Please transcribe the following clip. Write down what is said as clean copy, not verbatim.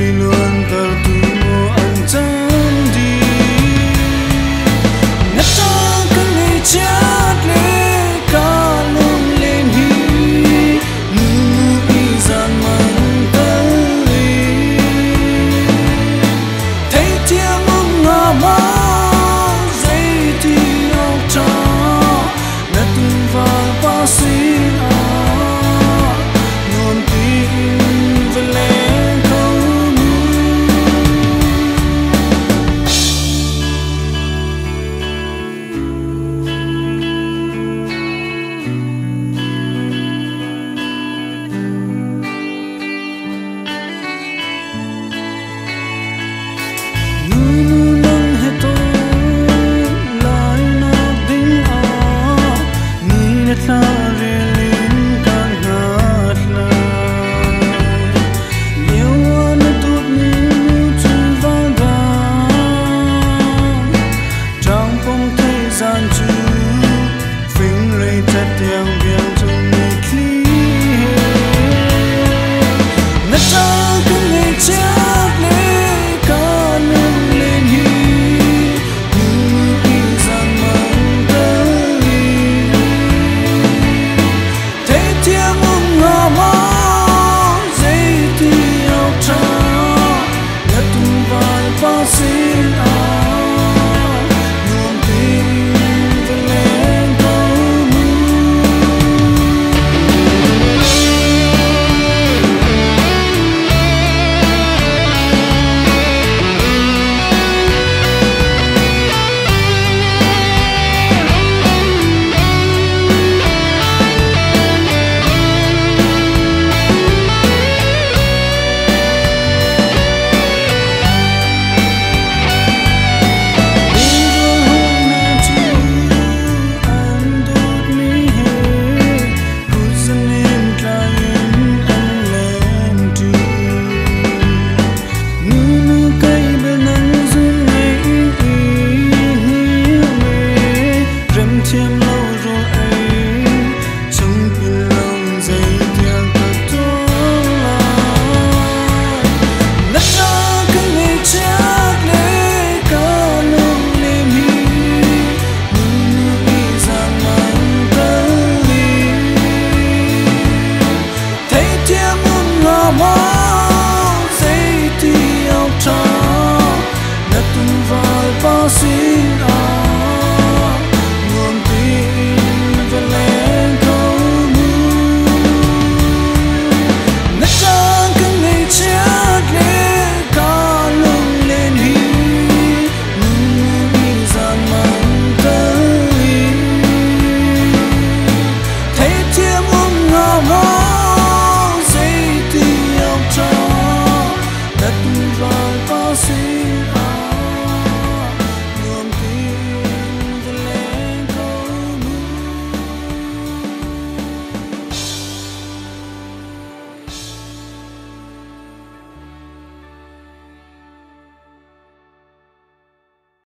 Mitthli luanter tu an cang dih. Na ṭang ka ngaihchiat le ka lunglen hi nu i zan mang tal in. Theithiam um hnga maw, zeiti awk ṭha, na tuval pa sinah nuam tein va leng kho mu. Nunu nang he ton lai nak ding ah ni le thla rel in kan hngak lai. Lio ah na dawtmi nu cu van dang ṭangpong thei zan cu fingrei cat tiang biang cung mitthli he. Na ṭang ka ngaihchiat le ka lunglen hi nu i zan mang tal in. Theithiam um hnga maw, zeiti awk ṭha, na tuval pa sinah nuam tein va leng ko mu. Lengrual hawi cu an dawtmi he kutzanem tlai in an lengṭi. Nunu kai bel nang zun ngei i hngilh e, remthiam lo rawl ei chung pin lo in zeitiang ka tuah lai. Na ṭang ka ngaihchiat le ka lunglen hi nunu i zan mang tal in. Theithiam um hnga maw, zeiti awk ṭha, na tuval pa sinah nuam tein va leng kho mu. Na ṭang ka ngaihchiat le ka lunglen hi nunu i zan mang tal in. Theithiam um hnga maw, zeiti awk ṭha, na tuval pa sin.